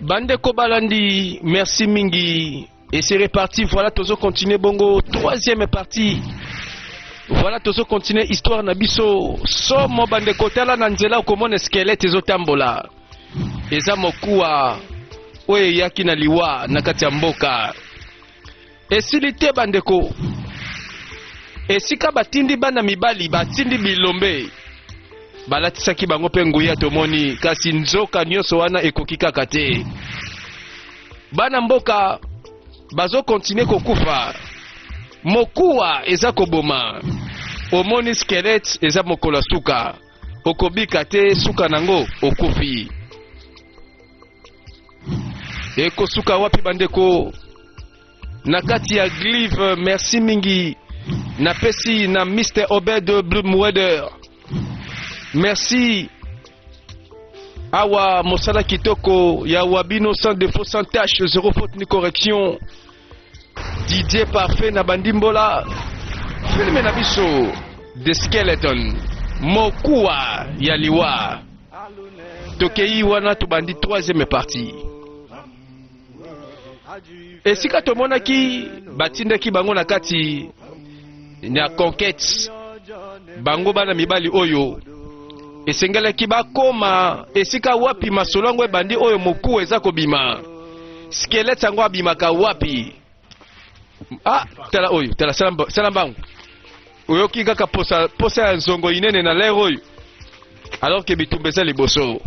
Bandeko balandi, merci mingi. Et c'est reparti, voilà, tozo continuer bongo, troisième partie. Voilà, tozo continuer histoire na biso. Somo bandeko tala na nzela okomona squelette ezotambola. Eza mokuwa oyo eyaki na liwa na kati ya mboka. Esili te bandeko. Esika batindi bana mibali, batindi bilombe. Balatisaki bango mpe nguya tomoni, kasi nzoka nyonso wana ekoki kaka te. Bana mboka bazo continuer kokufa. Mokuwa eza koboma. Omoni squelette eza mokolo ya suka. Okobika te, suka nango okufi. Ekosuka wapi bandeko? Na kati ya Glive, merci mingi. Napesi na Mr. Obed Blumweder. Merci. Awa mosala kitoko ya Wabino sans défaut, sans tache, zéro faute ni correction. Didier Parfait na bandimbola. Filme na biso The Skeleton. Mokuwa ya liwa. Tokei wana tobandi troisième partie. Esika tomonaki batindaki bango na kati na conquête, bango bana mibali oyo esengelaki bakoma esika wapi masolo yango ebandi oyo mokuwa eza kobima. Squelette yango abimaka wapi? Ah, tala oyo, tala sala mbangu. Oyoki kaka posa, posa ya nzongo inene na lere oyo, alors que bitumba eza liboso.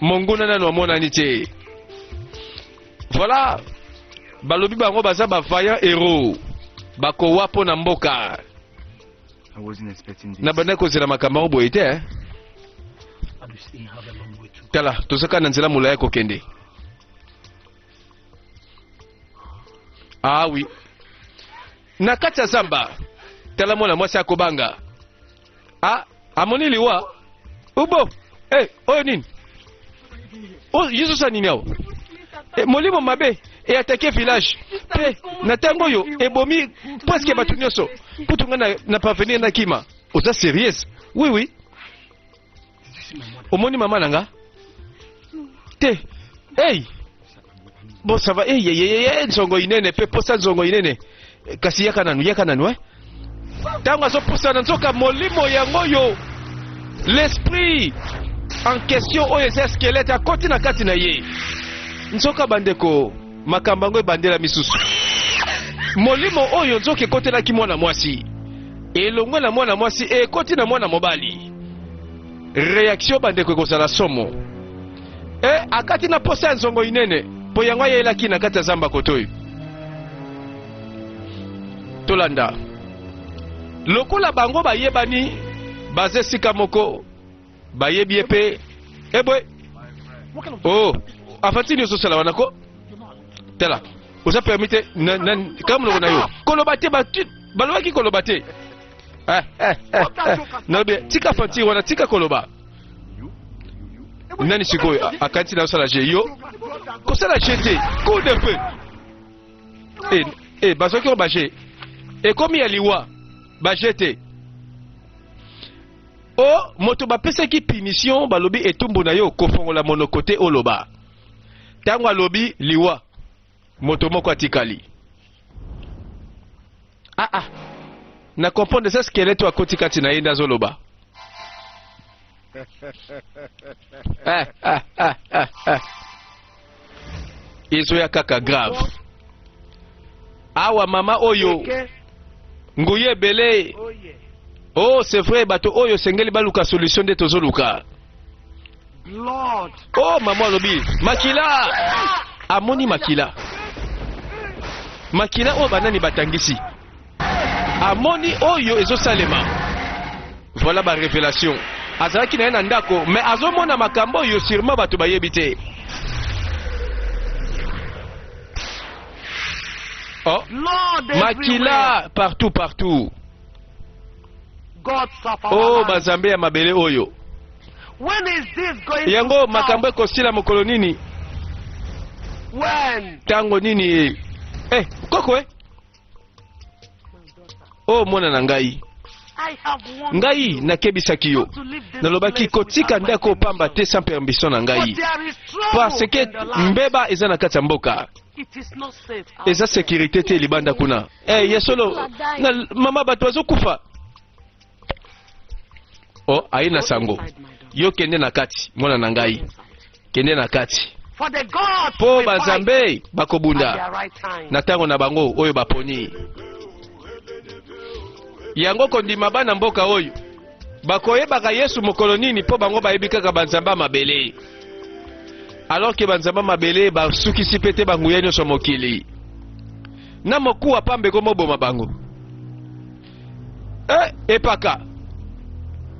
Monguna nanu amonani te. Voilà, balobi bango baza ba vaillant héros, bakowa mpo na mboka. Na bandaki kozela makambo yango boye te eh? Tala, tozaka na nzela molai ya kokende. Ah oui. Na kati ya zamba, tala mwana mwasi akobanga. Ah, amoni liwa. Ubo, eh, oyo nini? Oh, Yesu sa nini awa? Eh, molimo mabe e attaquer village. Pe na tango oyo ebomi presque bato nyonso. Kutu nga na, na parvenir na kima. Oza sérieuse? Oui oui. Omoni mama na nga? Te. Hey. Bon ça va. Hey, hey, hey, hey, nzongo inene pe posa nzongo inene. Kasi yaka nanu, yaka nanu eh. Tango azopusana nzoka molimo yango oyo l'esprit en question oyo eza squelette akoti na kati na ye. Nzoka bandeko makambo yango ebandela misusu. Molimo oyo nzoka ekotelaki mwana mwasi. Elongwe na mwana mwasi ekoti na mwana mobali. Reaction bandeko ekozala somo. E akati na posa ya nzongo inene po yango ayelaki na kati ya zamba kotoyo. Tolanda. Lokola bango bayebani baza esika moko bayebi ye pe ebwe. Oh, avanti nini ozosala wana ko? Tala, oza permis te na, na, kaka monoko na yo. Koloba te balobaki koloba te. Eh, eh, eh, eh. Nalobi tika fantire wana tika koloba. Nani sikoyo akanisi na osala je yo? Kosala je te. Coup de feu. Eh, eh, bazwaki oyo baje. Ekomi ya liwa. Baje te. O moto bapesaki punition balobi etumbu na yo kofongola monoko te oloba. Tango alobi liwa moto moko atikali. Ah ah. Na comprendre eza squelette akoti kati na ye nde azoloba. Eh, ah, ah, ah, ah. Ezoya kaka grave. Awa mama oyo nguya ebele. Oh, c'est vrai bato oyo sengeli baluka solution nde tozoluka. Oh, mama alobi makila. Amoni makila. Makila oyo banani batangisi. Amoni oyo ezosalema. Voilà ba révélation. Azalaki na ye na ndako, mais azomona makambo oyo sûrement bato bayebi te. Oh, makila partout partout. Oh, bazambe ya mabele oyo. Yango makambo ekosila mokolo nini? Tango nini? Eh, koko eh? Oh, mwana na ngai. Ngai nakebisaki yo, nalobaki kotika ndako pamba te sans permission na ngai, parce que mbeba eza na kati ya mboka, eza sécurité te libanda kuna. Eh, ya solo na mama, bato bazokufa. Oh, aye na sango, yo kende na kati, mwana na ngai, kende na kati mpo banzambe bakobunda na ntango na bango oyo baponi. Yango kondima bana mboka oyo bakoyebaka Yesu mokolo nini, mpo bango bayebi kaka banzambe ya mabele, alors ke banzambe ya mabele basukisi mpe te banguya nyonso mokili na mokuwa pamba ekomoboma bango. Eh, epaka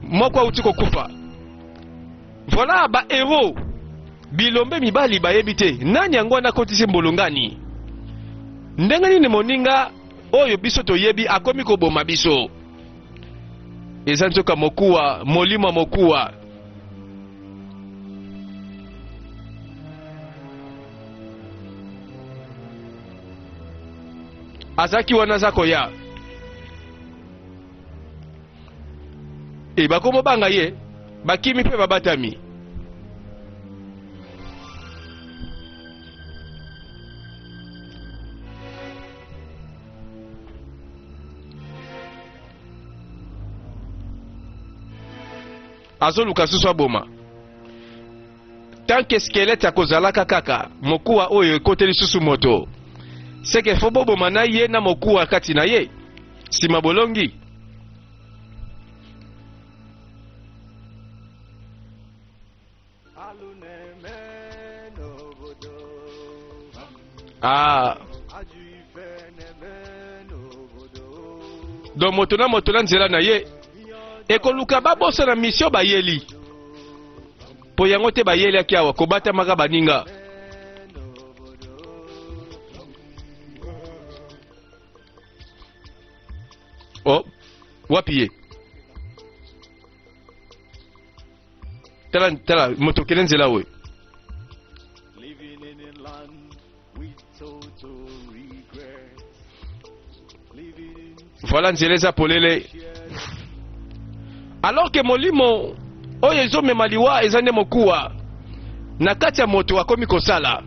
moko auti kokufa. Voilà ba héros bilombe mibali bayebi te nani yango wana akotisi mbulungani. Ndenge nini moninga oyo biso toyebi akomi koboma biso? Eza nzoka mokuwa, molimo ya mokuwa. Azalaki wana aza koya. E bakomobanga ye, bakimi mpe babatami. Azoluka susu aboma. Tant que squelette akozalaka kaka, mokuwa oyo ekoteli susu moto, seke fo boboma na ye na mokuwa kati na ye, nsima bolongi. Ah. Donc moto na moto na nzela na ye ekoluka babosana mission bayeli mpo yango te bayeliaki awa kobatamaka baninga. Oh, wapi ye? Tala, tala moto okende nzela oyo. Voilà nzela eza polele, alors que molimo oyo ezomema liwa eza nde mokuwa na kati ya moto akomi kosala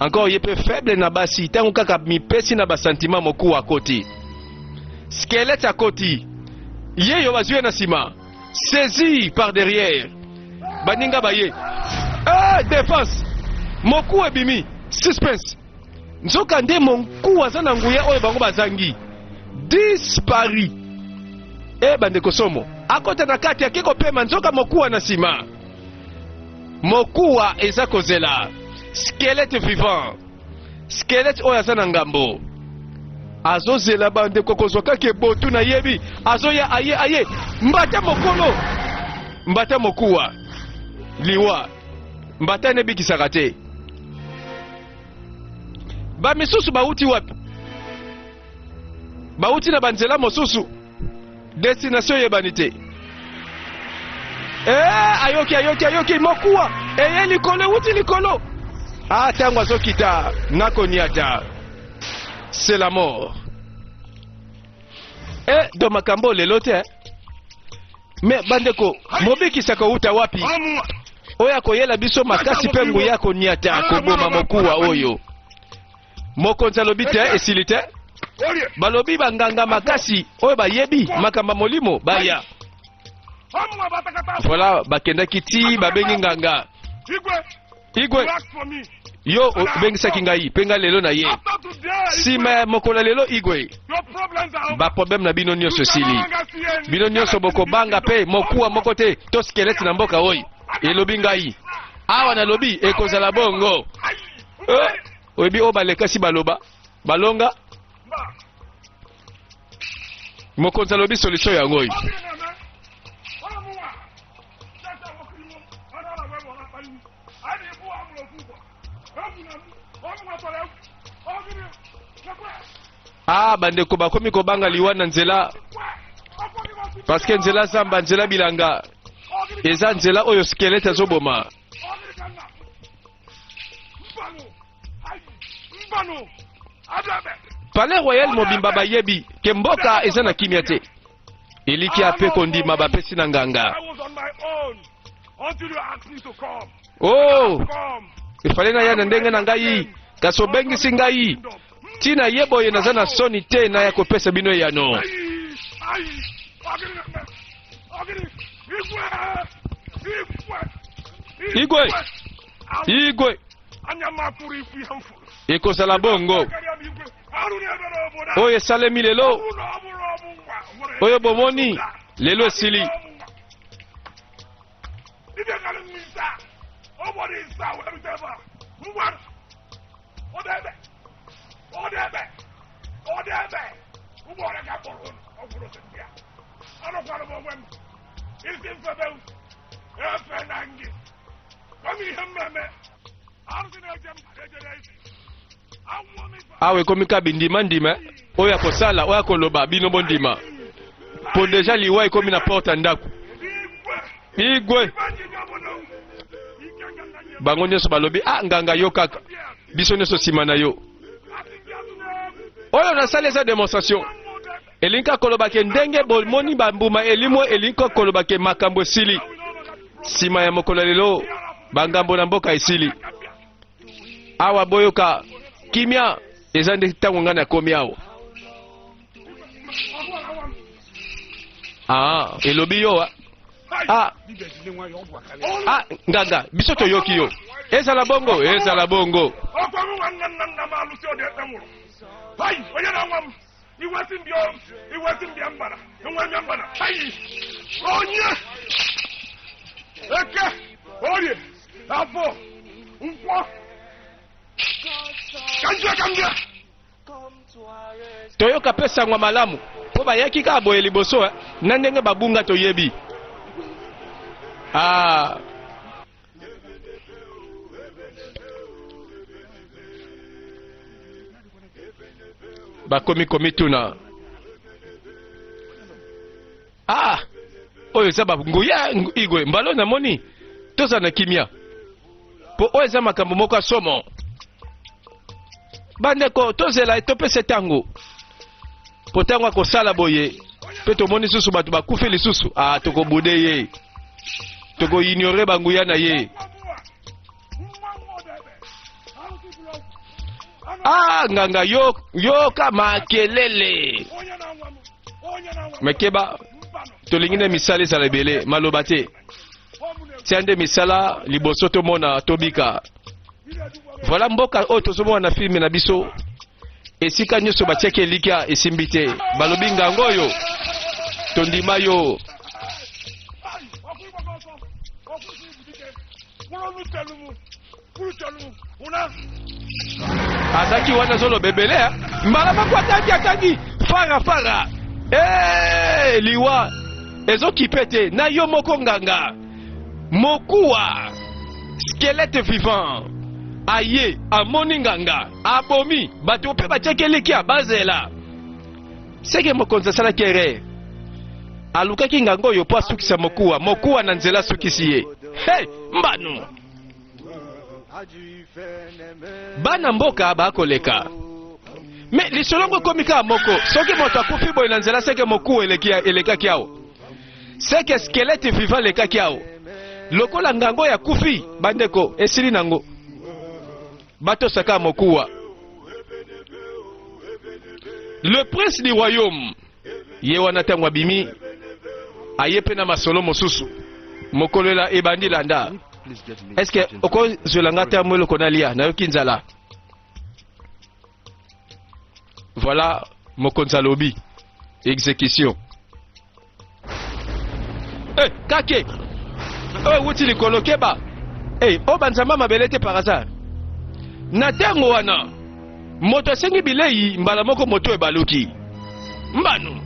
encore ye mpe faible na basi. Ntango kaka mipesi na basantima, mokuwa akoti, squelette akoti, ye yo bazwi ye na nsima, saisi par derrière. Baninga baye, ah, défense, mokuwa ebimi, suspense. Nzoka nde mokuwa aza na nguya oyo bango bazangi. Disparu e bandeko, somo akota na kati, ake kopema, nzoka mokuwa na nsima, mokuwa eza kozela squelette vivant. Squelette oyo aza na ngambo, azozela bandeko kozwa kaka ebotu. Nayebi azoya, aye, aye, mbata mokolo, mbata mokuwa, liwa mbata nebikisaka te. Bamisusu bauti wapi? Bauti na banzela mosusu, destination eyebani te. Eh, ayoki, ayoki, ayoki mokuwa eye likolo, ewuti likolo. Ah, ntango azokita nakoniata, c'est la mort. Eh, do makambo lelo te. Me bandeko, mobikisi akowuta wapi oyo akoyela biso makasi mpe nguya koniata, koboma mokuwa oyo? Mokonzi alobi te, esili te. Balobi banganga makasi oyo bayebi makambo ya molimo baya. Voilà, bakendaki ti babengi nganga Igwe. Yo obengisaki ngai mpe ngai lelo na ye. Nsima ya mokolo ya lelo, Igwe, baproblème na bino nyonso esili. Bino nyonso bokobanga mpe mokuwa moko te to squelette na mboka oyo. Elobi ngai awa, nalobi ekozala bongo. Eh, oyebi oyo balekasi baloba balonga. Mokonzi alobi solution yango oyo. Ah, bandeko bakomi kobanga liwa na nzela, parce que nzela zamba, nzela bilanga eza nzela oyo squelette azoboma. Palais royal mobimba bayebi ke mboka eza na kimia te. Elikya mpe kondima bapesi na nganga. Oh, efale naya na ndenge na ngai, kasi obengisi ngai. Ntina ye boye naza na soni te naya kopesa bino eyano. Igwe, igwe, ekozala bongo. Oyo esalemi lelo, oyo bomoni lelo esili. Awa ekomi ka bindima ndima, oyo akosala, oyo akoloba, bino bondima, po deja liwa ekomi na porte ya ndako. Igwe, bango nyonso balobi, ah, nganga yo kaka, biso nyonso nsima na yo. Oyo nasali eza demonstration, elingi kaka koloba ke ndenge bomoni bambuma elimwe, elingi kaka koloba ke makambo esili. Nsima ya mokolo ya lelo, bangambo na mboka esili. Awa boyoka kimia, eza nde ntango ngai nakomi awa. Ah, elobi yo ah. Ah, ah, nganga, biso toyoki yo. Ezala bongo, ezala bongo. Eke, orie, afọ, nkwọ, ka njia ka mbịa. Toyoka mpe sango malamu, mpo bayaki kaka boye liboso eh, na ndenge babunga toyebi. Ah. Bakomi komituna, ah, oyo eza banguya igwe mbalo namoni tozala na kimia, mpo oyo eza makambo moko ya somo. Bandeko, tozela, topesa ntango, mpo ntango akosala boye mpe tomoni lisusu bato bakufi lisusu, ah, tokobude ye, tokoignore banguya na ye. Ah, nganga, yo, yoka makelele mekeba, tolingi nde misala ezala ebele, maloba te. Tia nde misala liboso tomona tobika. Voilà mboka oyo tozomona na filme na biso, esika nyonso batiaki elikya esimbi te. Balobi ngango oyo tondima yo. Azaki wana azoloba ebele, eh? Mbala moko atangi, atangi fara fara. Hey, liwa ezokipe te na yo moko nganga mokuwa squelette vivant aye amoni nganga abomi bato mpe batiaki elikya bazela seke mokonzi asalaki erreur alukaki nganga oyo mpo asukisa mokuwa mokuwa na nzela asukisi ye. Hey, mbanu bana mboka bakoleka me lisolongo ekomi kaka moko. Soki moto akufi boye na nzela, seke mokuwa elekaki awa, seke squelette vivant elekaki awa. Lokola ngango oyo akufi, bandeko, esili nango, batosaka mokuwa. Le prince du royaume ye wana ntango abimi aye mpe na masolo mosusu. Mokolo ela ebandi landa. Eske okozwela nga ata mwa eloko nalia? Nayoki nzala. Voilà, mokonzi alobi exécution. Eh, kake oyo ewuti likolo, keba. Eh, oyo banzamba mabele te par hasard. Na ntango wana moto asengi bilei, mbala moko moto ebaluki mbanu.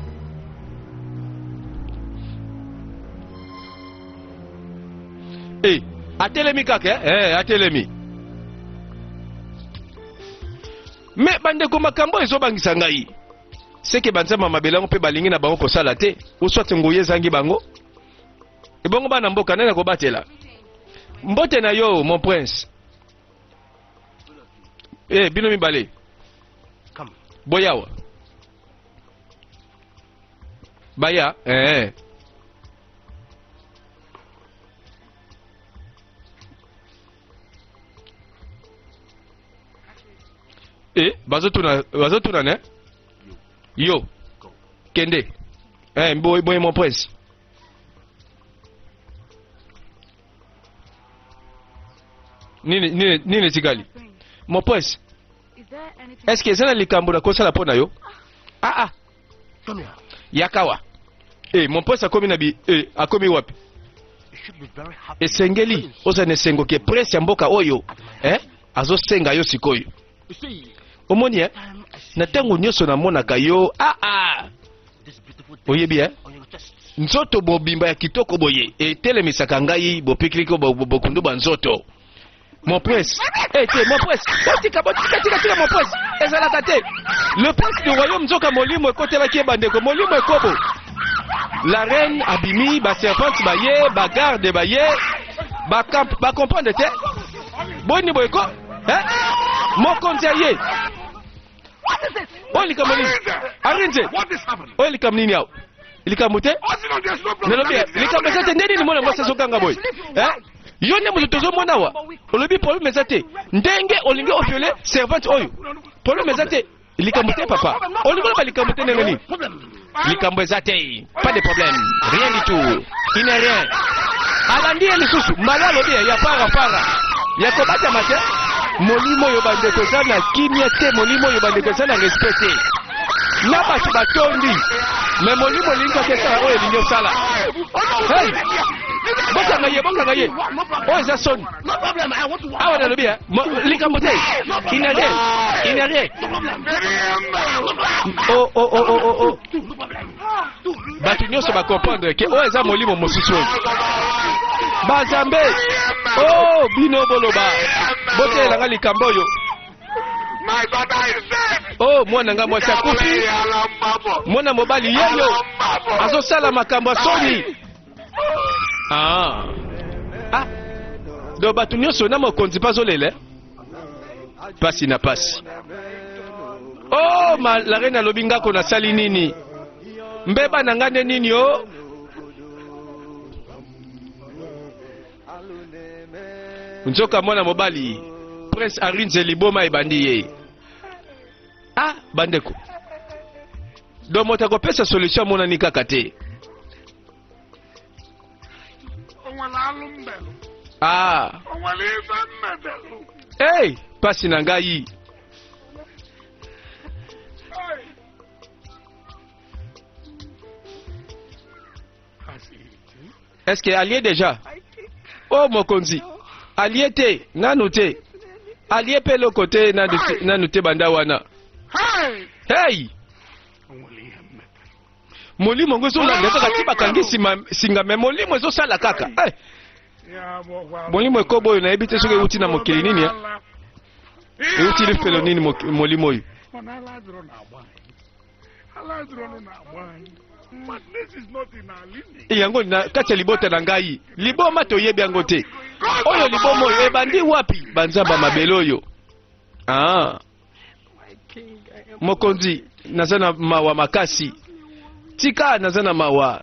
Eh, atelemi kaka eh? Eh, atelemi. Me bandeko, makambo ezobangisa ngai, seke banzamba mabele yango mpe balingi na bango kosala te, uswati nguya ezangi bango. Ebongo bana mboka nani akobatela? Mbote na yo, mon prince. Eh, bino mibale boyawa. Baya eh. E bazotuna bazotuna ne yo kende eh, boye boye mon prince. Nini nini nini etikali mon prince? Est-ce que eza na likambo nakosala mpo na yo? Ah ah, yakawa. Eh, mon prince akomi na bi eh, akomi wapi? Esengeli ozala na esengo ke prince ya mboka oyo eh, azosenga yo sikoyo. Omoni eh, na ntango nyonso namonaka yo ah ah, oyebi eh, nzoto mobimba ya kitoko boye etelemisaka ngai bopikiliko bokundu ba nzoto. Mon prince, eh te, mon prince, botika, botika, tika, tika, mon prince, ezalaka te. Le prince du royaume nzoka molimo ekotelaki ye bandeko, molimo ekobo. La reine abimi, ba servante baye, ba garde baye, ba camp, ba comprendre te. Boni boye ko, eh? Mokonzi aye. Oyo likambo nini? Arinze. Oyo likambo nini awa? Likambo te? Nalobi likambo eza te. Nde nini mwana mwasi azoganga boye? Eh? Yo nde moto tozomona awa. Olobi problème eza te. Ndenge olingi oviole servante oyo. Problème eza te. Likambo te papa. Olingi oloba likambo te ndenge nini? Likambo eza te. Pas de problème. Rien du tout. Il n'est rien. Alandi ye lisusu. Mbala alobi ya para para. Ya kobatama te. Molimo oyo bandeko eza na kimia te. Molimo oyo bandeko eza na respect te. Na bato batondi. Me molimo elingi kaka esala oyo elingi osala. Hey! Bokanga ye, bokanga ye. Oyo eza soni. Awa nalobi eh, likambo te. Il n'est rien. Il n'est rien. Oh, oh, oh, oh, oh, oh. Bato nyonso bacomprendre ke oyo eza molimo mosusu oyo. Bazambe. Oh, bino boloba. Botelelanga likambo oyo. Oh, mwana nga mwasi akufi. Mwana mobali yeyo azosala makambo ya soni. Ah. Ah. Donc bato nyonso na mokonzi mpe azolela pasi na pasi. Oh, ma la reine alobi ngako nasali nini? Mbeba na nga nde nini o? Nzoka mwana mobali Prince Arinze liboma ebandi ye. Ah, bandeko. Donc moto akopesa solution amonani kaka te. Ah. Hey, pasi na ngai. Est-ce que allié déjà? Oh mokonzi, allié te, nanu te. Allié pe eloko te nanu te banda wana. Hey! Molimo yango ezolanda kaka ti bakangi singa me molimo ezosala kaka. Hey! Molimo ekobo oyo nayebi te soki euti na mokili nini. Euti lifelo nini molimo oyo. Yango na kati ya libota na ngai liboma toyebi yango te. Oyo liboma oyo ebandi wapi? Banzamba mabele oyo. Ah. Mokonzi, naza na mawa makasi. Tika naza na mawa.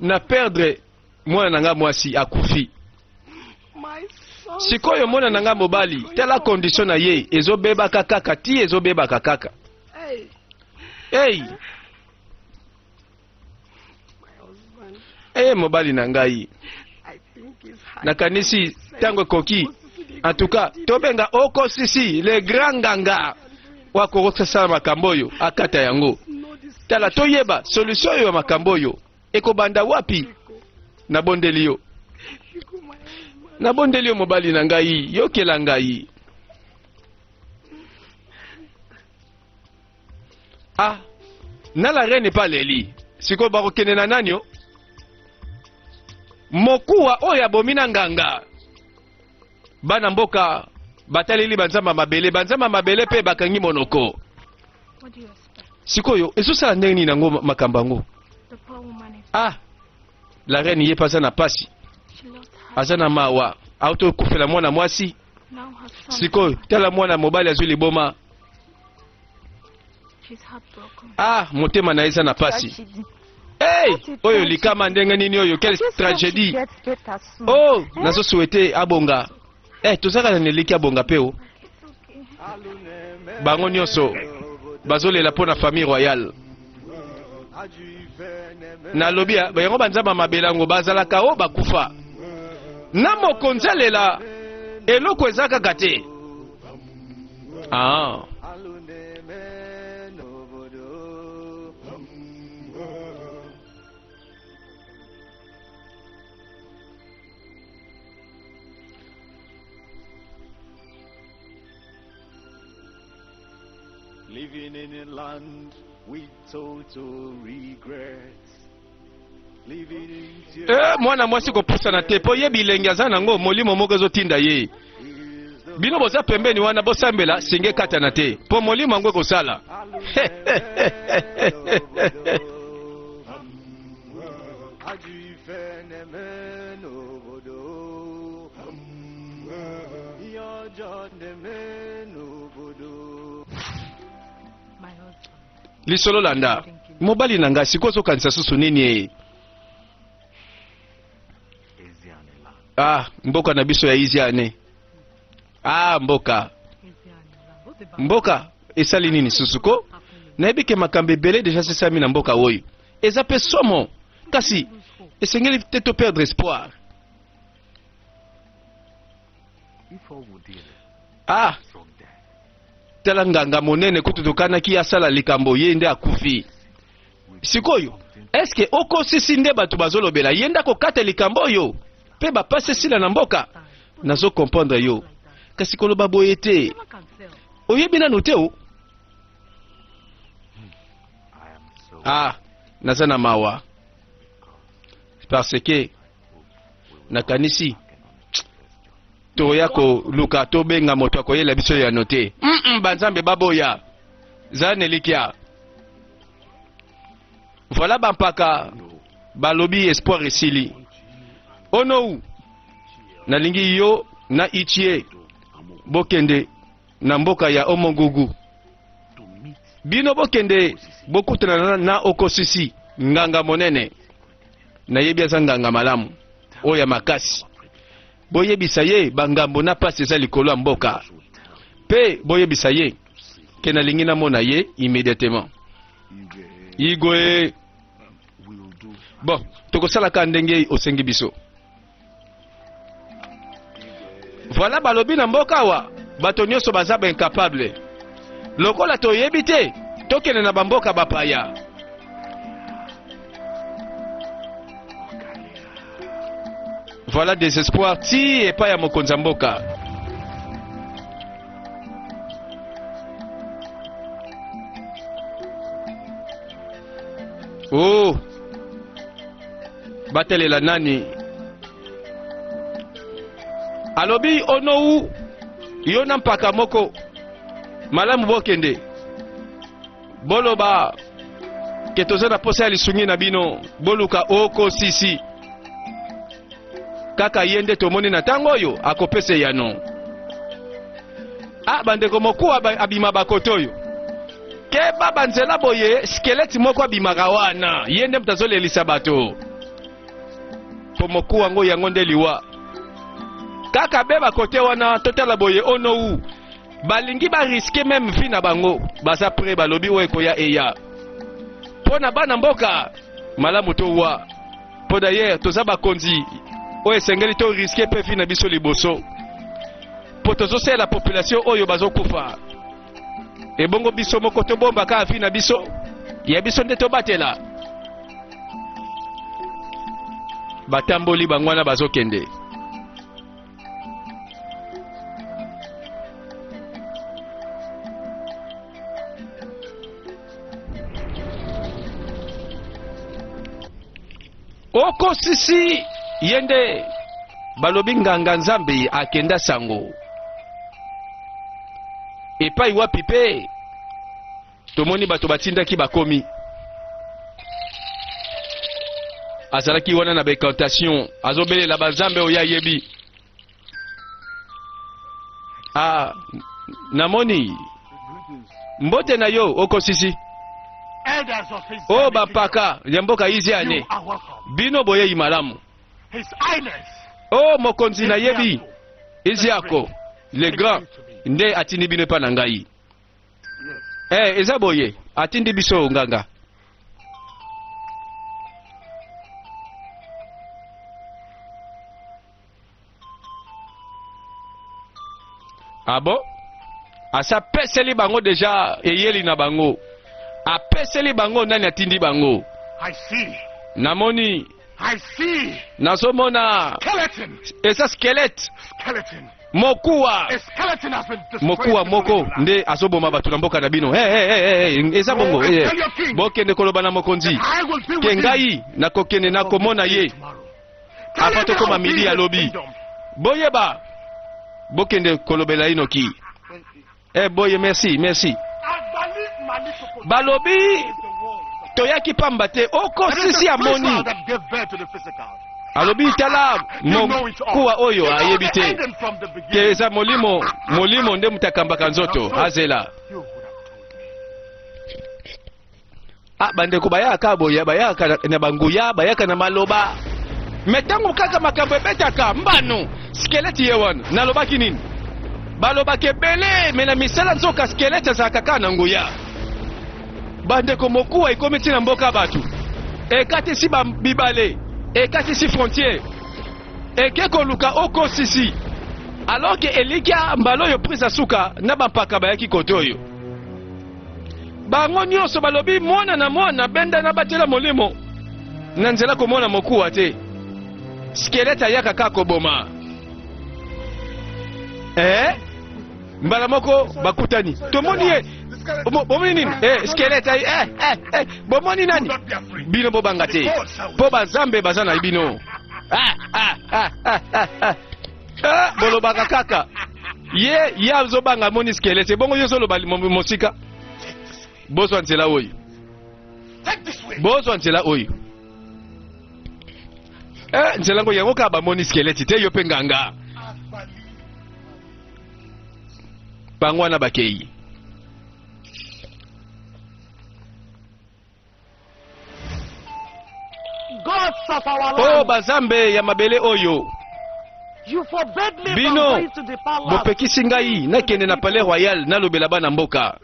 Na perdre mwana na nga mwasi akufi. Sikoyo mwana na nga mobali, tala condition na ye ezobebaka kaka ti ezobebaka kaka. Hey! Hey, mobali na ngai. Nakanisi ntango ekoki. En tout cas, tobenga Okosisi le grand nganga oyo akokosala makambo oyo akata yango. Tala toyeba solution oyo ya makambo oyo ekobanda wapi. Nabondeli yo, nabondeli yo mobali na ngai, yokela ngai. Ah, na la reine pa leli. Sikoyo bakokende na nani o? Mokuwa oyo abomi na nganga. Bana mboka bataleli banzamba mabele, banzamba mabele pe bakangi monoko. Sikoyo ezosala ndenge nini yango makambo yango? Ah, la reine ye pe aza na pasi, aza na mawa, auti okufela mwana mwasi. Sikoyo tala mwana mobali azwi liboma. Ah, motema na ye eza na pasi. Hey, oyo likama ndenge nini oyo, quelle tragédie. Oh, nazo souhaiter abonga. Eh, tozaka na eliki abonga pe o. Bango nyonso bazolela mpo na famille royale. Nalobi ah, yango banzamba mabele yango bazalaka o bakufa. Na mokonzi alela eloko eza kaka te. Ah. Living in a land with total regrets. Eh, mwana mwasi kopusana te mpo ye bilenge aza nango molimo moko ezotinda ye bino boza pembeni wana bosambela singa ekatana te mpo molimo yango ekosala. Lisolo landa mobali na ngai sikoyo ozokanisa susu nini ye? Ah, mboka na biso ya Iziane. Ah, mboka mboka esali nini susu ko? Nayebi ke makambo ebele deja sesami na mboka oyo eza mpe somo, kasi esengeli te to perdre espoir. Ah, tala nganga monene kutu tokanaki asala likambo, ye nde akufi. Sikoyo eske okosisi nde bato bazolobela ye nde akokata likambo oyo mpe bapasi esila na mboka? Nazo comprendre yo, kasi koloba boye te, oyebi nanu te o. Ah, naza na mawa parce que nakanisi toya koluka tobenga moto akoyela biso yano te. Mm -mm, banzambe baboya zala na elikya. Voilà bampaka balobi espoir esili. Onou, nalingi yo na Ichie bokende na mboka ya Omongugu. Bino bokende bokutana na, na Okosisi, nganga monene. Nayebi aza nganga malamu oyo ya makasi. Boyebisa ye bangambo na pasi eza likolo ya mboka, pe boyebisa ye ke nalingi namona ye immédiatement. Igwe, bon, tokosala ka ndenge osengi biso. Voilà balobi na mboka awa bato nyonso baza ba incapable. Lokola toyebi te, tokende na bamboka bapaya. Voilà désespoir ti epai ya mokonzi ya mboka. Oh, batelela nani? Alobi onou yo na mpaka moko malamu bokende boloba ke toza na posa ya lisungi na bino, boluka okosisi kaka ye nde tomoni na ntango oyo akopesa eyano. Ah, bandeko mokuwa abima bakote oyo keba banzela boye, skelete moko abimaka wana, ye nde moto azolelisa bato po mokuwa yango yango nde liwa kaka be bakote wana. Totala boye onou balingi ba risque meme vie na bango, baza prêt, balobi oyo ekoya eya mpo na bana mboka malamu towa, mpo d'ailleurs toza bakonzi oyo esengeli to risque mpe vie na biso liboso, mpo tozosalela population oyo bazokufa. Ebongo biso moko tobomba kaka vie na biso ya biso nde tobatela. Batamboli bango wana bazokende. Okosisi ye nde balobi nganga nzambe akenda sango epai wapi, mpe tomoni bato batindaki bakomi azalaki wana na baincantation azobelela banzambe oyo ayebi. Ah, namoni. Mbote na yo okosisi. O bampaka ya mboka Iziane, bino boyei malamu. O mokonzi nayebi Iziako le grand nde atindi bino epa na ngai. Eh, eza boye atindi biso nganga. Ah bon? Asa peseli bango deja eyeli na bango. Apeseli bango nani atindi bango? I see. Namoni. I see. Nazomona. Skeleton. Eza squelette. Skeleton. Mokuwa. A skeleton has been destroyed. Mokuwa moko nde azoboma bato na mboka na bino. Hey, hey, hey, hey, eza bongo. Oh, Hey, tell your king. Bokende koloba na mokonzi. I will be with Ke him. ngai nakokende nakomona ye. Tomorrow. Avant tokoma midi ya lobi. Boyeba. Bokende kolobela ye noki. Eh boye merci, merci. Balobi toyaki pamba te okosisi amoni alobi tala mokuwa oyo ayebi te ke eza molimo molimo nde moto akambaka nzoto azela Ah, bandeko bayaka boye, bayaka na banguya, bayaka na maloba. Me ntango kaka makambo ebetaka mbano, skeleti ye wana. Nalobaki nini? Balobaka ebele, me na misala nzoka skeleti azalaka kaka na nguya. Bandeko, mokuwa ekomi ntina mboka bato. Ekatisi ba bibale, ekatisi frontière. Eke koluka okosisi. Alors que elikya mbala oyo prise ya suka na bampaka bayaki kote oyo. Bango nyonso balobi mwana na mwana benda na batela molimo na nzela komona mokuwa te. Skelete ayaka kaka koboma. Eh? Mbala moko bakutani. Tomoni ye. Bomoni nini? Eh, skelete ayi eh, eh, eh. Bomoni nani? Bino bobanga te. Po bazambe baza na bino. Ah, ah, ah, ah, ah, ah. Ah, bolobaka kaka ye ye azobanga amoni skelete bongo yo ozoloba mosika bozwa nzela oyo bozwa nzela oyo eh, nzela yango yango kaka bamoni skelete te yo mpe nganga bango wana bakei Oh bazambe ya mabele oyo, bino bopekisi ngai nakende na palais royal nalobela bana mboka.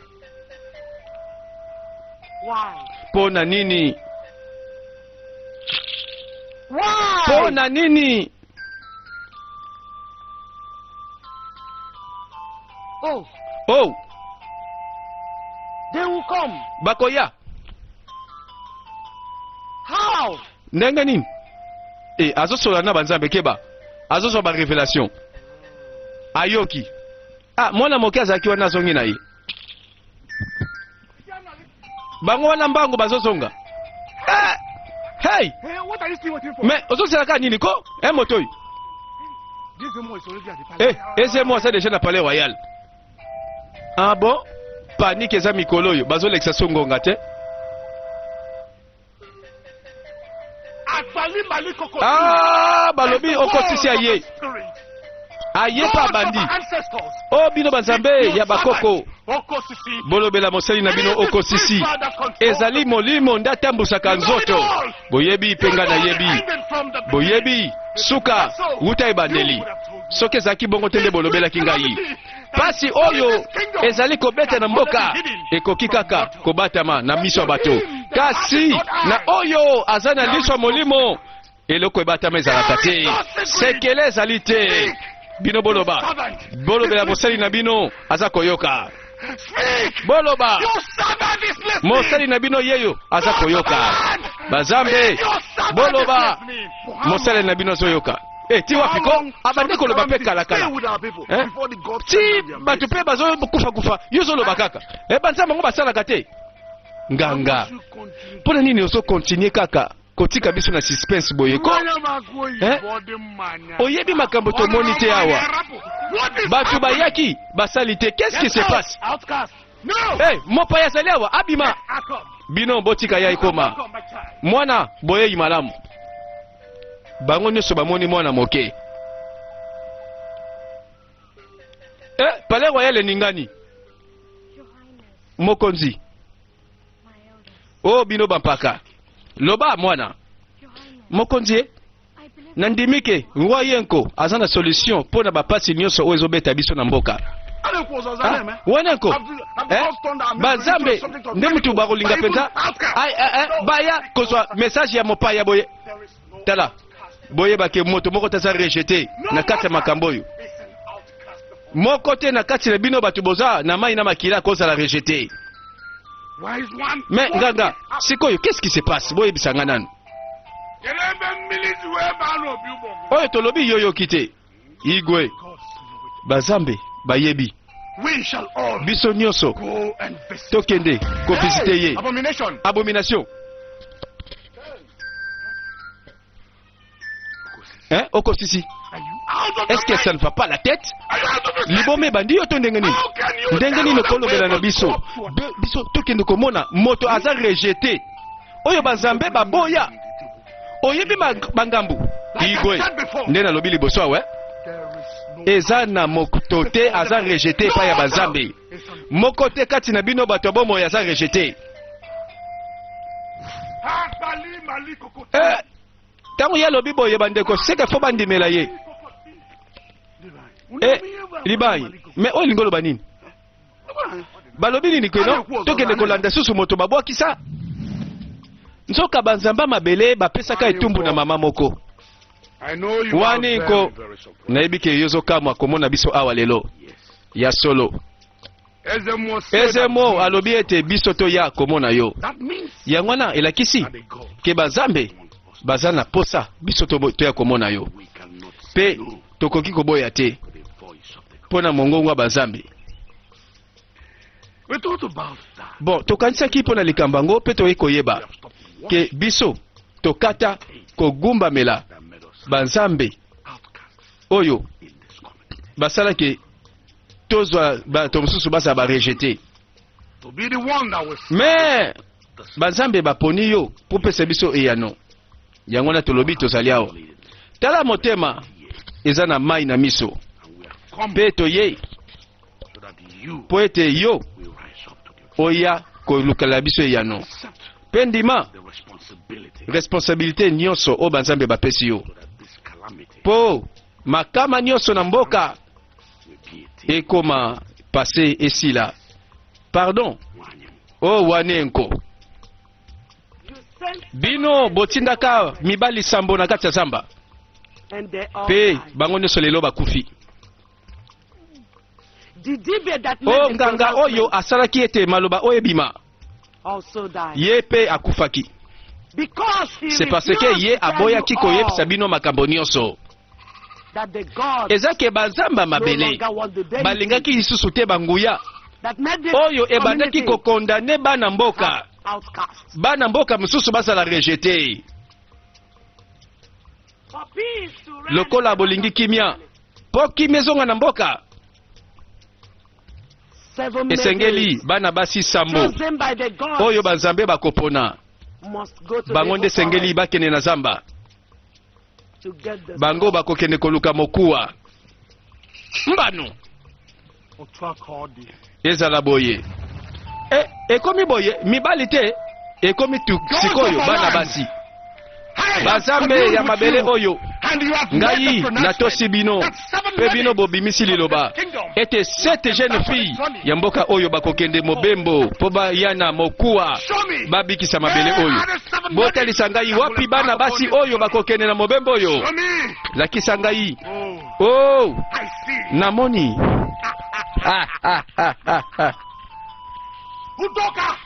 Mpo na nini? Mpo na nini? Oh. Oh. They will come. Bakoya. How? Ndenge nini? Eh, azosola na banzambe keba. Azozwa ba revelation. Ayoki. Ah, mwana moke azalaki wana azongi na ye. Bango wana mbango bazozonga. Eh, hey! Hey, what are you still waiting for? Mais ozozela kaka nini ko? Eh, moto oyo. Eh, ezemo aza deja na palais royal. Ah bon? Panique eza mikolo oyo bazolekisa so ngonga te. Ah, balobi okotisi aye. Aye pa abandi. O bino banzambe ya bakoko, bolobela mosali na bino okosisi. Ezali molimo nde atambusaka nzoto. Boyebi mpe ngai nayebi. Boyebi suka wuta ebandeli. Soki ezalaki bongo te nde bolobelaki ngai. Pasi oyo ezali kobeta na mboka ekoki kaka kobatama na miso ya bato, kasi na oyo aza na liso ya molimo eloko ebatama ezalaka te, sekele ezali te. Bino boloba, bolobela mosali na bino aza koyoka. Boloba, mosali na bino yeyo aza koyoka. Bazambe, boloba, mosali na bino azoyoka. Eh, ti wapi ko abandi koloba mpe kalakala eh? Ti bato mpe bazokufa kufa, yo ozoloba kaka eh, banzambe yango basalaka te nganga. Mpo na nini ozokontinue kaka kotika biso na suspense boye ko eh? Oyebi makambo tomoni te awa, bato bayaki basali te, qu'est-ce qui se passe? Hey, mopaya azali awa, abima bino botika ya ekoma mwana boyei malamu. Bango nyonso bamoni mwana moke. Eh, palais royal eningani. Mokonzi, o bino bampaka, loba mwana. Mokonzi e, nandimi ke roi Yenko aza na solution mpo na bapasi nyonso oyo ezobeta biso na mboka. Ah, wana nko eh? Banzambe nde mutu bakolinga mpenza baya kozwa message ya mopaya boye. Tala, boyeba ke moto moko te aza rejete na kati ya makambo oyo. Moko te na kati na bino bato boza na mai na makila akozala rejete. Mais nganga, sikoyo qu'est-ce qui se passe? Boyebisa nga nanu. Oyo tolobi yoyoki te. Igwe, bazambe bayebi. Biso nyonso tokende kovisite ye. Abomination. Hein, okosisi. Est-ce que ça ne va pas la tête? Liboma ebandi yo to ndenge nini? Ndenge nini okolobela na biso? Biso tokende komona moto aza rejete oyo bazambe baboya. Oyebi bangambu igwe nde nalobi liboso awa, eza na moto te aza rejete epai ya bazambe. Moko te kati na bino bato ya bomoi aza rejete. Ntango ye alobi boye, bandeko seke fo bandimela ye. Libai, me oyo elingi oloba nini? Balobi nini keno tokende kolanda susu moto babwakisa? Nzoka banzamba mabele bapesaka etumbu na mama moko wani nko. Nayebi ke yo ozokamwa komona biso awa lelo. Ya solo, Ezemo alobi ete biso toya komona yo. Yango wana elakisi ke bazambe baza na posa biso toya komona yo, mpe tokoki koboya te mpo na mongongo ya bazambe. Bon, tokanisaki mpo na likambo yango mpe toyei koyeba ke biso tokata kogumbamela banzambe oyo basalaki tozwa bato mosusu bazala barejete. Me banzambe baponi yo mpo pesa biso eyano. Yango wana tolobi tozali awa. Tala, motema eza na mai na miso, mpe toyei mpo ete yo oya kolukela biso eyano, mpe ndima responsabilité nyonso oyo banzambe bapesi yo, mpo makama nyonso na mboka ekoma passé, esila. Pardon o wane nko, bino botindaka mibali sambo na kati ya zamba, mpe bango nyonso lelo bakufi. O nganga oyo asalaki ete maloba oyo ebima, ye mpe akufaki. C'est parce que ye aboyaki koyebisa bino makambo nyonso. Eza ke banzamba mabele balingaki lisusu te banguya oyo ebandaki kokondane bana mboka, bana mboka mosusu bazala rejete. Lokola bolingi kimia, mpo kimia ezonga na mboka, esengeli bana basi sambo oyo banzambe bakopona, bango nde esengeli bakende na zamba. Bango bakokende koluka mokuwa mbano. Ezala boye, ekomi boye, mibali te, ekomi tu sikoyo bana basi. Bazambe ya mabele oyo, ngai natosi bino, mpe bino bobimisi liloba ete sept jeune fille ya mboka oyo bakokende mobembo mpo baya na mokuwa babikisa mabele oyo. Botalisa ngai wapi bana basi oyo bakokende na mobembo oyo. Lakisa ngai. Oh, namoni. Ah, ah, ah, ah, ah.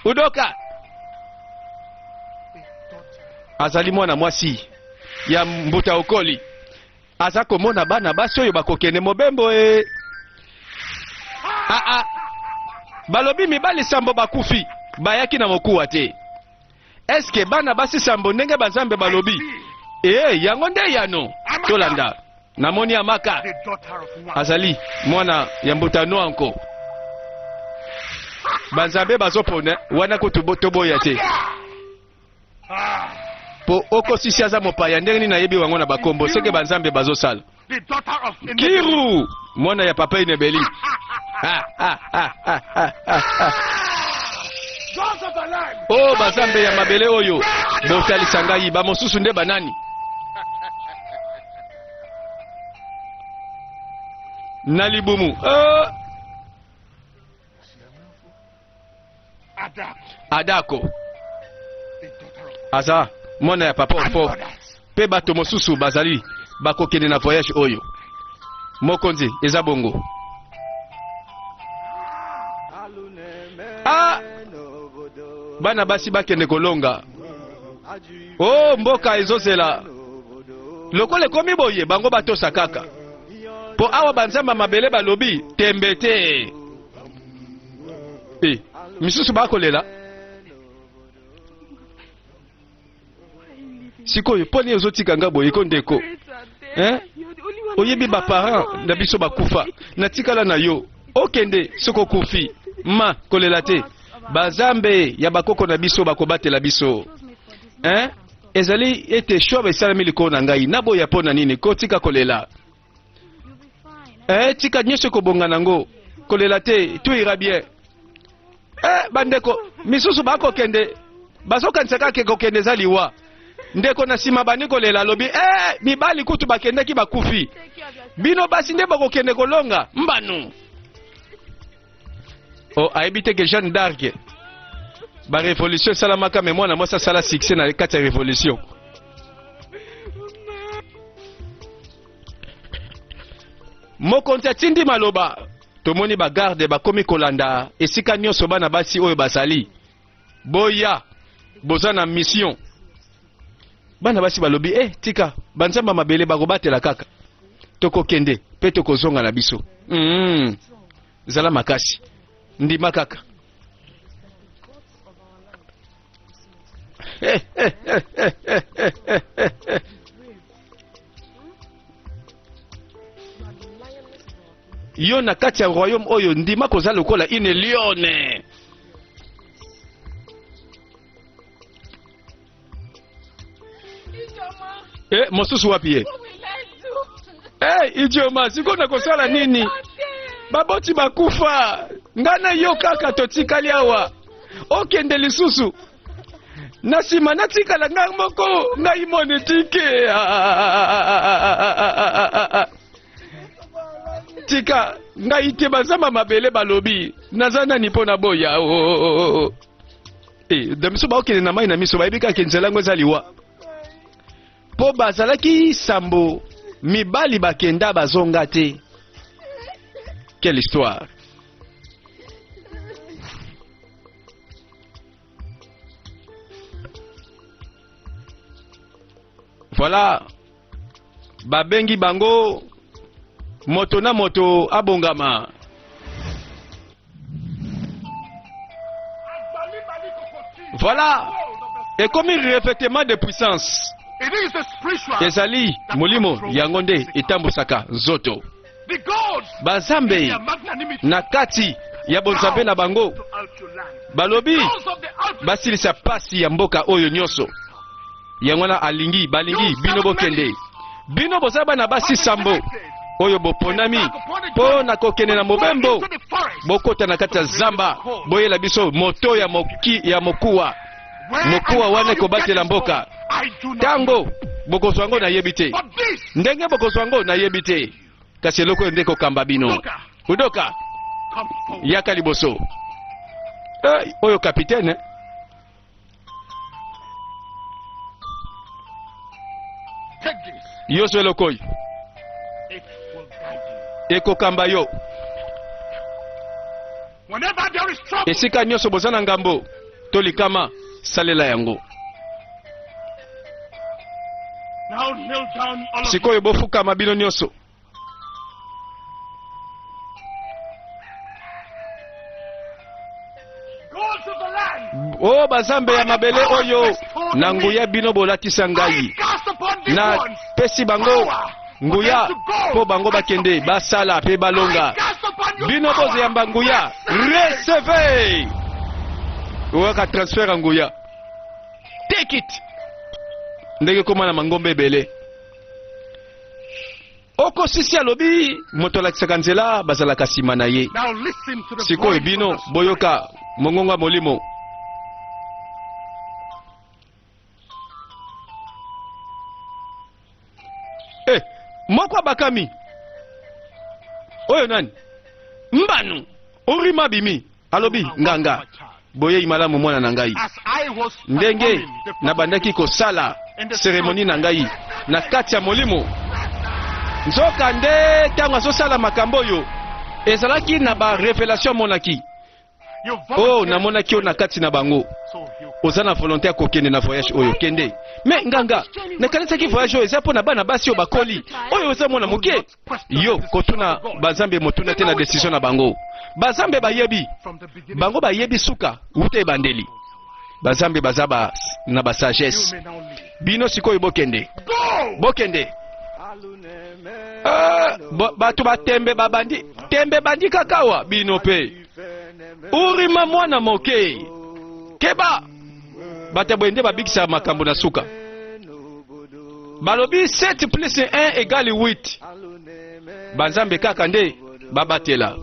Udoka azali mwana mwasi ya mbuta Okoli, aza komona bana basi oyo bakokende mobembo. E aa, balobi mibali sambo bakufi, bayaki na mokuwa te. Eske bana basi sambo ndenge banzambe balobi? E yango nde yano tolanda. Namoni Amaka azali mwana ya mbuta Noanko. Banzambe bazopona wana kutu toboya te, po okosisi aza mopaya. Ndenge nini nayebi wango na bakombo? Seke banzambe bazosala. Kiru, mwana ya papa Inebeli. Ah, ah, ah, ah, ah, ah. O oh, bazambe ya mabele oyo, botalisa ngai bamosusu nde banani? Na libumu oh. Adako aza mwana ya papa Ofo, mpe bato mosusu bazali bakokende na voyage oyo. Mokonzi, eza bongo. Ah, bana basi bakende kolonga. Oh, mboka ezozela lokola ekomi boye, bango batosa kaka mpo awa banzamba mabele balobi tembe te. E misusu bakolela sikoyo mpo nini ozotika nga boye ko ndeko eh? Oyebi baparent na biso bakufa, natikala na yo, okende soki okufi ma kolela te, bazambe ya bakoko na biso bakobatela biso eh? Ezali ete shwa esalami likolo na ngai, naboya mpo na nini kotika kolela eh? Tika nyonso ekobonga nango, kolela te, tout ira bien eh. Bandeko misusu bakokende, bazokanisa kaka kokende eza liwa. Ndeko na nsima bandi kolela, alobi eh, mibali kutu bakendaki bakufi, bino basi nde bakokende kolonga mbanu. O ayebi te ke Jeanne d'Arc, barevolution esalamaka, me mwana mwasi asala succès na kati ya revolution. Mokonzi atindi maloba, tomoni bagarde bakomi kolanda esika nyonso bana basi oyo bazali. Boya, boza na mission. Bana basi balobi eh, tika banzamba mabele bakobatela kaka, tokokende mpe tokozonga na biso. Zala makasi, ndima kaka. Yo na kati ya royaume oyo, ndima koza lokola une lionne. Eh, mosusu wapi ye? Eh, idioma, sikoyo nakosala nini? Baboti bakufa, ngai na yo kaka totikali awa. Okende lisusu na nsima natikala ngai moko, ngai mone tike. Tika ngai te, bazamba mabele balobi naza nani mpo na boya. E, da miso baokende na mai na miso, bayebi kaka nzela yango eza liwa, mpo bazalaki sambo, mibali bakenda bazonga te. Quelle histoire! Voilà, babengi bango, moto na moto abongama. Voilà, ekomi revêtement de puissance. Ezali molimo yango nde etambusaka nzoto. Bazambe na kati ya bonzambe na bango balobi basilisa pasi ya mboka oyo nyonso. Yango wana alingi, balingi bino bokende. Bino boza bana basi sambo oyo boponami mpo na kokende na mobembo, bokota na kati ya zamba, boyela biso moto ya, moki, ya mokuwa. Mokuwa wana ekobatela mboka. Ntango bokozwa yango nayebi te, ndenge bokozwa yango nayebi te, kasi eloko oyo nde ekokamba bino. Udoka, yaka liboso. Eh, oyo kapitene. Yo zwa eloko oyo, ekokamba yo esika nyonso boza na ngambo to likama, salela yango. Sikoyo bofukama bino nyonso. O bazambe ya mabele oyo, na nguya bino bolatisa ngai, napesi bango nguya mpo bango bakende basala mpe balonga. Bino bozoyamba nguya, recevez oyaka transfert ya nguya, take it. Ndenge ekóma na mangomba ebele, okosisi alobi moto alakisaka nzela, bazalaka nsima na ye. Sikoyo bino boyoka mongongo ya molimo. Moko abakami. Oyo nani? Mbanu. Urima abimi. Alobi, Nganga, boyei malamu mwana na ngai. Ndenge nabandaki kosala seremoni na ngai na kati ya molimo, nzoka nde ntango azosala makambo oyo, ezalaki na ba revelation amonaki. Oh, namonaki yo na kati na bango. Oza na volonté ya kokende na voyage oyo, kende. Me nganga, nakanisaki voyage oyo eza mpo na bana basi oyo bakoli. Oyo oza mwana moke. Yo kotuna bazambe motuna te na decision na bango. Bazambe bayebi. Bango bayebi suka wuta ebandeli. Bazambe baza ba, na ba sagesse. Bino sikoyo bokende. Bokende. Uh, bato batembe babandi tembe bandi kakawa bino pe urima mwana moke keba bato ya boye nde babikisaka makambo na suka balobi 7 plus 1 egale 8 banzambe kaka nde babatela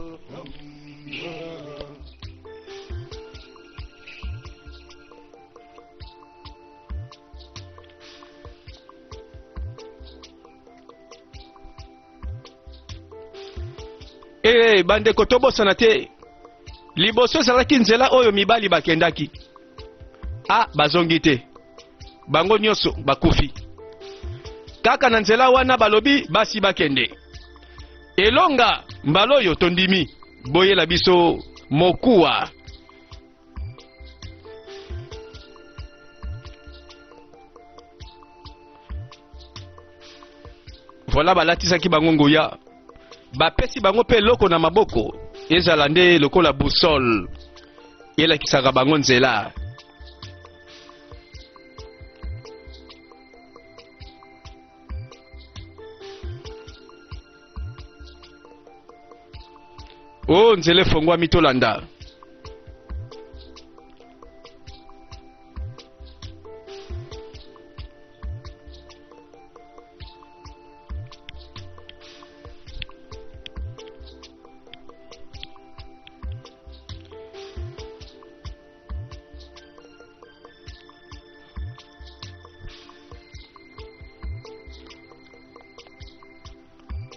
Ee, bandeko, tobosana te, liboso ezalaki nzela oyo mibali bakendaki. A, bazongi te. Bango nyonso bakufi. Kaka na nzela wana balobi basi bakende. Elonga, mbala oyo tondimi. Boyela biso mokuwa. Voilà, balatisaki bango nguya, bapesi bango mpe eloko na maboko, ezala nde lokola boussole, elakisaka bango nzela. O oh, nzela efongwami, tolanda.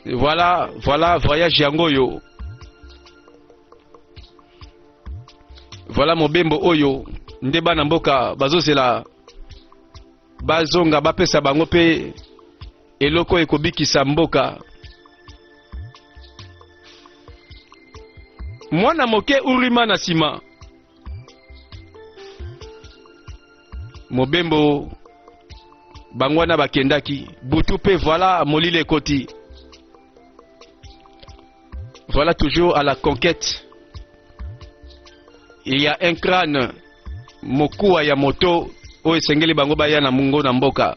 Voilà, voilà voyage yango oyo. Voilà mobembo oyo nde bana mboka bazozela bazonga bapesa bango mpe eloko ekobikisa mboka. Mwana moke urima na nsima mobembo bango wana bakendaki butu mpe voilà molili ekoti. Voilà toujours à la conquête. Il y a un crâne mokuwa ya moto oyo esengeli bango baya na mungo na mboka.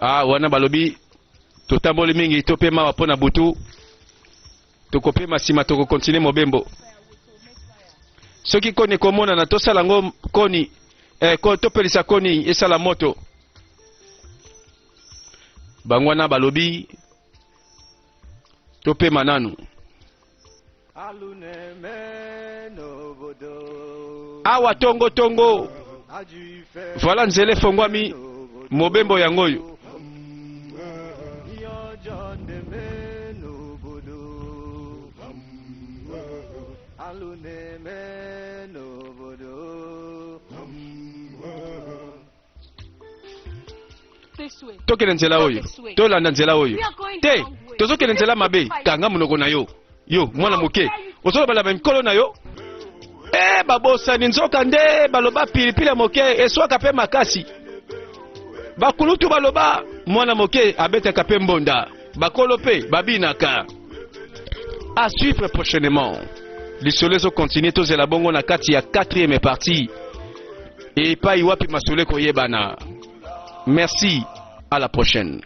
Ah, wana balobi totamboli mingi topema awa mpo na butu tokopema nsima tokokontinue mobembo soki koni ekomonana tosala yango koni eh, ko, topelisa koni esala moto bango wana balobi topema nanu awa tongo tongo voilà nzela efongwami mobembo yango oyo Tokende nzela oyo, tolanda nzela oyo te, tozokende nzela mabe. Kanga monoko na yo, yo mwana moke, ozolobala ba mikolo na yo. E babosani, nzoka nde baloba pilipili ya moke eswaka mpe makasi. Bakulutu baloba mwana moke abetaka mpe mbonda, bakolo mpe babinaka. À suivre prochainement. Lisolo ezokontinue, tozela bongo na kati ya 4e partie epai wapi masolo ekoyebana. Merci, à la prochaine.